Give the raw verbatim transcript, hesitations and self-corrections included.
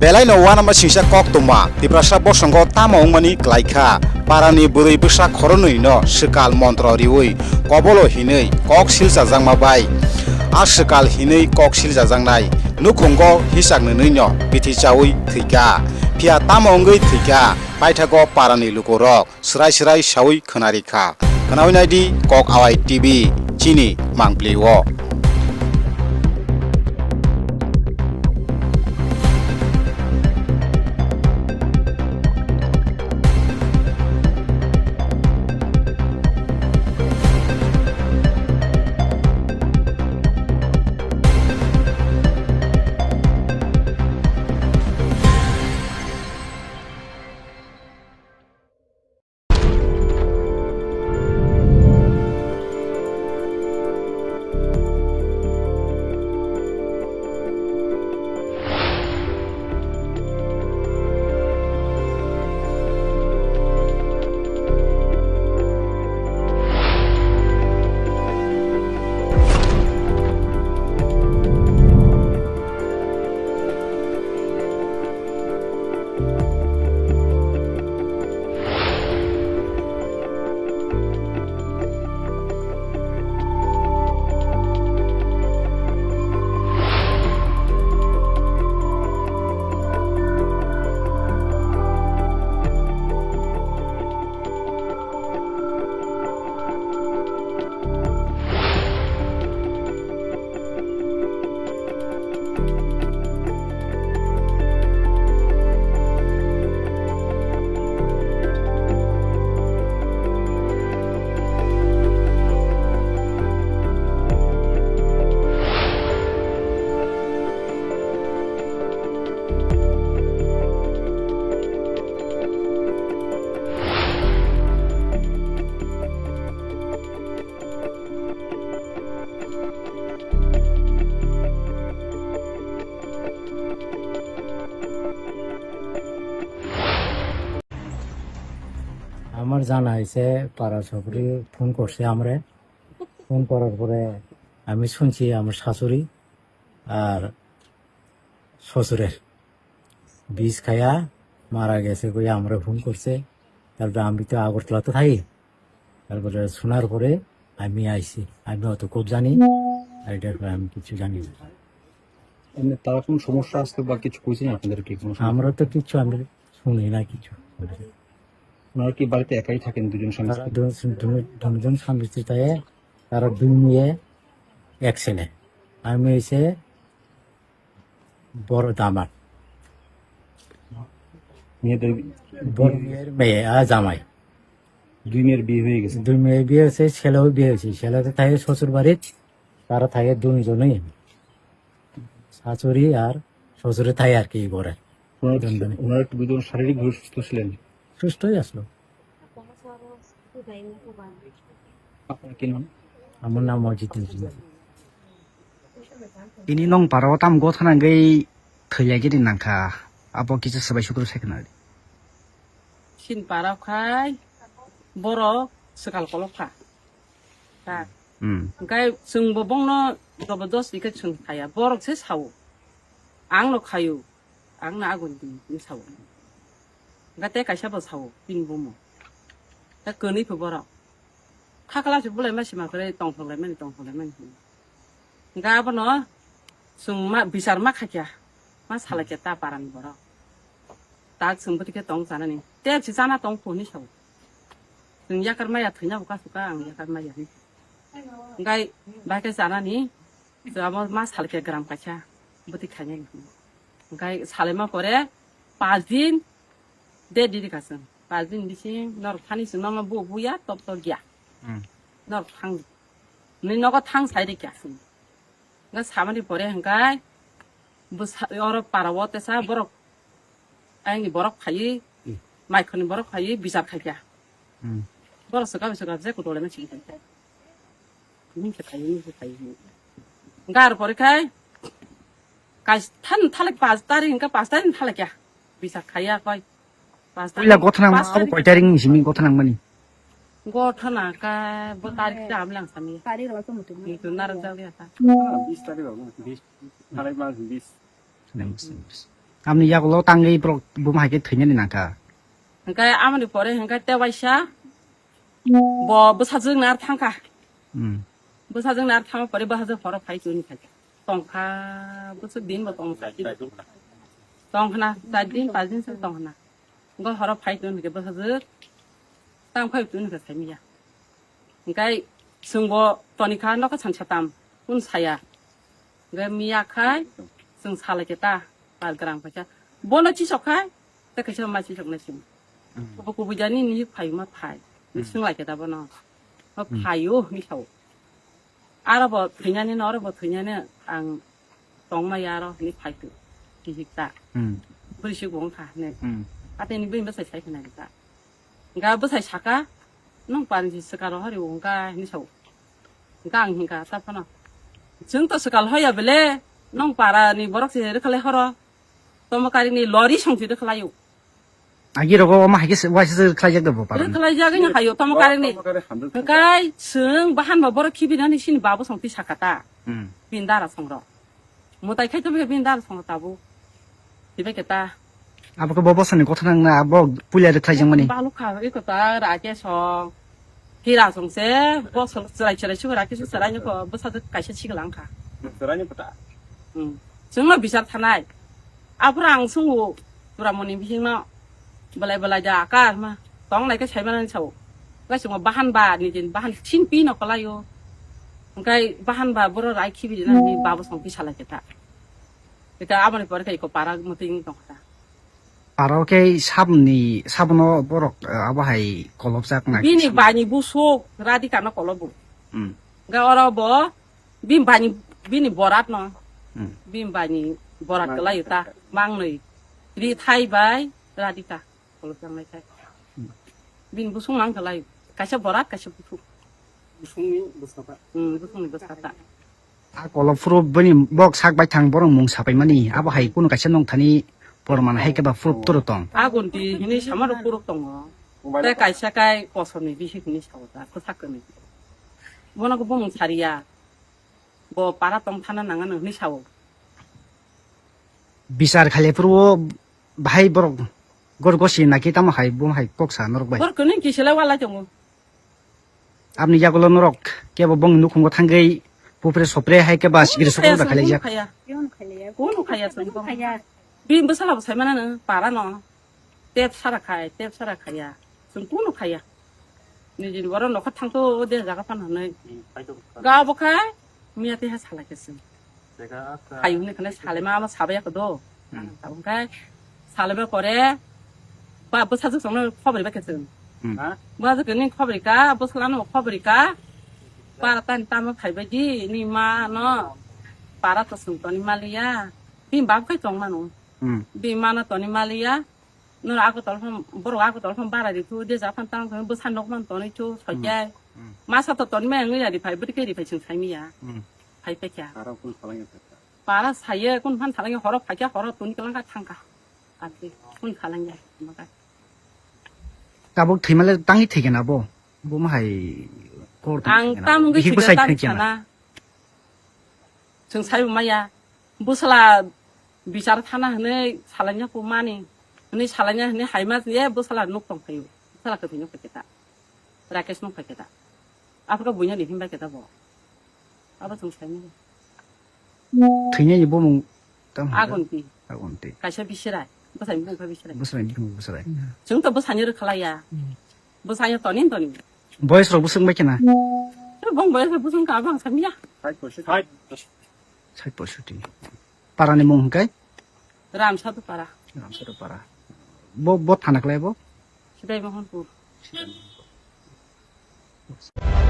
Belai no uanama singsa koktwma Tiprasa bosongo tamo wngmani kwlaikha. Parani bwrwi bwsa khoroknwi no swkal montro riwi kobolo hinwi kok silchajakma bai. A swkal hinwi kok silchajaknai nukhungo hisaknwnwi no bithi chawi thwikha. Phiya tamo wngwi thwikha, paithago parani lukurok swrai swrai sawi khwnarikha. Khwnawi naidi Kok Awai T V, chini mangpli o. আমার জানা হয়েছে, পাড়া সবরি ফোন করছে আমরে। ফোন করার পরে আমি শুনছি আমার শাশুড়ি আর শ্বশুরের বিষ খায়া মারা গেছে কই আমরা ফোন করছে। তারপরে আমি তো আগরতলাতে থাকি। তারপরে শোনার পরে আমি আইছি। আমি অত খুব জানি, আর এটার ব্যাপারে আমি কিছু জানি না। এমনি তারা কোনো সমস্যা আসতো বা কিছু কইছে না আপনাদেরকে? কোনো সমস্যা? আমরা তো কিচ্ছু, আমি শুনি না কিছু। ওনারা কি বাড়িতে একাই থাকেন, দুজন স্বামী তারা স্ত্রী? দুজন, দুজন, দুজন স্বামী স্ত্রী থাকে, তারা দুই মেয়ে, এক ছেলে। আমি হইছে বড় দামাদ। মেয়েদের বড় মেয়ের মেয়ে আর জামাই। দুই মেয়ের বিয়ে হয়ে গেছে? দুই মেয়ের বিয়ে হয়েছে, ছেলেও বিয়ে হয়েছে। ছেলে তো থাকে শ্বশুর বাড়ির, তারা থাকে দুজনেই, শাশুড়ি আর শ্বশুরে থাকে আর কি ঘরে। ওনারা, দুজনে। ওনারা দুজন শারীরিকভাবে সুস্থ ছিলেন? সুস্থই আসলো। আপনার কি নাম? আমার নাম অজিত Majumdar. Tini nwng parao tamo gotha nangwi thwilaigini nangkha, abo kisa swbai sukru sai khna di. Chini parao khai borok swkal kolok kha. Ta. Hmm. Hwnkhe chwngbo bongno jobodosti khe chwng khaya, borok se sao. Ang no khayo, ang no agon di, hinwi sao. Hwnkhe tei kaisa bo sao, bini bumo. Ta kwnwi pho borok. Khakla se bulai ma sima kwrwi tongthok lai mani, tongthok lai mani hwnwi. Hwnkhe abono chwng ma, bichar ma khaikha, ma salaikha ta parani borok. Tak chwng bwtwi khe tong chanani. Tei se chana tong pho hinwi sao. Chwng yakar maya thwina bo kasu ka, ang yakar maya hinwi. Hwnkhe bai khe chanani, chwng abo ma salaikha gram kaisa bwtwi khainani. Hwnkhe salaima pore pas din, de diri ka chwng. Pas din bising norok thani chwng nokno bu buya, top top ya. Hmm. Norok thang. Ni nogo thang sai de kya chwng. Hwnkhe samani pore hwnkhe bwsa-, oro para o tesa borok, ayangni borok phaiwi, hmm, maikhorni borok phaiwi bichar khaikha. Hmm. Borok swkang swkang je kudole ma singkha. Nini khe phaiwi, nini khe phaiwi. Hwnkhe ar pore khai kais than thalai pas tarik hwnkhe pas tarik thalai kya bichar khaiya koi. Pas tarik, puila gothana pas ma abo tarik. Koi tarik ni simi gothana mani? Gothana ka bo tarik ta amlang sami. Tarik lo to mutu. Itu narak jali ata. Bis tarik lo, bis. Tarik mas bis. Thanks, thanks. Amni yagulo tangwi borok buma hai khe thwinani nangkha. Hwnkhe amoni pore hwnkhe tewaisa bo bwsajwk nar thangkha. Hmm. Bwsajwk nar thangma pore bwsajwk horo phai tuni khaikha. Tongkha bwsajwk din bo tongkha. Tongkhna char din pas din se tongkhna. Hwnkhe horo phai tuni khe bwsajwk tang phai tuni khe saimanya. Hwnkhe chwngbo tonikha nokha sansa tam, kun saya. Hwnkhe miya khai chwng salai khe ta, pal grang paikha. Bono chisok khai, tei kaisa ma chisok nai chwng. Hmm. Bo kubui jani ni phai ma phai. Ni Hmm. swng lai khe ta bono. Ma Hmm. phai o, ni sao. Aro bo thwinani no, aro bo thwinani ang tongmaya aro hinwi phai twi, kihik ta. Hmm. Bwrwi suk bo wngkha hinwi. Hmm. Atini bini bwsai sai khna ta. Hwnkha bwsai saka, "Nwng parni swkaro hori wngkha," hinwi sao. Hwnkha ang hinkha ta phano, "Chwng to swkal hoya bele, nwng para ni borok se rwkhalai horo. Tomo kari ni lori songthi rwkhalai o." Agi rogo omo hai khe se, waisa se khlaijak da bo parani. Khlaijak ni hayo tamo kareng ni. Hwnkhe chwng bahan ba borok khibinani sini babo songti sakata. Hmm. Bini dara songrok. Mutai khai to bini dara songrok tabu. Tibai keta. Abo khe bo bosoni kotha nang na abo puila de khlaijak mani. Balu kha iko ta ra ke song. Hira song se bosol chwrai chwrai sugra kisu chwrai ni ko bwsa kaisa sigla wngkha. Chwrai ni kota. Hmm. Chwngno bichar thanai. Aphuru ang sungo, Buramoni bihikno belai belai da aka ma tong nai khe sai manani sao. Hwnkhe chwngno bahan ba ni din bahan chin pi no kwlai o. Hwnkhe bahan ba boro rai khibi rina ni babo song pi salai khe ta. Eta aboni pore khe iko para muting tong kha ta. Para o khe sabni sabno borok, eh, abo hai kolobjak na. Bini kisa. Bani busuk Radhika no kolobo. Hmm. Hwnkhe oro bo Bini bani, bini borat no. Hmm. Bini bani borat kwlai ta. Mangnwi. Ri thai bai Radhika. Kolok jangnai thai. Hmm. Bini busung nang kwlai. Kaisa borat, kaisa busung. Busungni bwsata. Hmm, busungni bwsata. A kolok phuru bini bok sak bai thang borok mung sapai mani. Abo hai kunu kaisa nong thani porman hai khe ba phuru turu tong. Agunti hini samaro phuru tongo. Tei kaisa kai kosomni bihik hini sao ta. Kwsak kwrwi. Bono bo mung sariya. Bo para tong thana nang ano hwnwi sao. Bichar khaile phuru o bahai borok gor gosi naki tamo hai bo hai kok sa norok bai. Bor kwnwi kisila wala tongo. Abni yagulo norok kebo bongni nukhungo thangwi pupre sopre hai keba sikri sopre da khailai jak. Kunu khaya. Kunu khaya. Bini bwsala bo sai mana no para no. Tep sara khai, tep sara khaya. Chwng kunu khaya. Nijini borok nokha thangto o de jaga phano hwnwi. Ga bo khai, miya teha salai khe chwng. Hai hwnwi khwnai salai ma, ama sabai ya khe do. Hmm. Tabuk khai, salai ba pore, ba bwsajwk chwngno khobori ba khe chwng. Hmm. Bwsajwk ni khobori ka, bwsla no khobori ka. Para tani tamo phai bai di, ni ma no. Para to chwng toni maliya. Bini bab khai tong mano. Hmm. Bini ma no toni maliya. Noro Agartala phano, borok Agartala phano bara ri thu, de ja phano tang thang bwsa nok man tonwi thu, soi khe. Hmm. Masa to tonwi maya wngwi ya ri phai, bwtwi khe ri phai chwng sai maya. Hmm. Phai paikha. Para kun salang ya paikha. Para saye, kun phan salang ya horo phaikha, horo tuni kwlang kha thangkha. Ati, kun salang ya, makai. Tabuk thwimale tangwi thwikhe na bo? Bo ma hai kor tangwi thwikhe na bo? Ang tam wngwi thwikhe tang sana. Chwng sai maya. Bwsla bichar thana hwnwi salaina ku mani. Hwnwi salaina hwnwi haima ye bwsla nuk tong phaio. Bwsla kwthwi nuk phaikhe ta. Rakesh nuk phaikhe ta. Aphuru buino ni himbai khe ta bo. Abo chwng sai maya. Thwinani bumung tamo hwnwi? Agunti. Agunti. Kaisa bisirai. Bwsai bumung kha bisirai. Bwsai bumung bwsai. Chwng to bwsani rwkhalaiya. Hmm. Bwsani toni toni. Boyes rok bwswk bai khena? Bong boyes rok bwswk ka bang samya. Sait poisoti. Sait poisoti. Para ni mung hwnkhe? Ramsadu para. Ramsadu para. Bo, bo thana klai bo? Sidai Mohanpur. Sidai Mohanpur.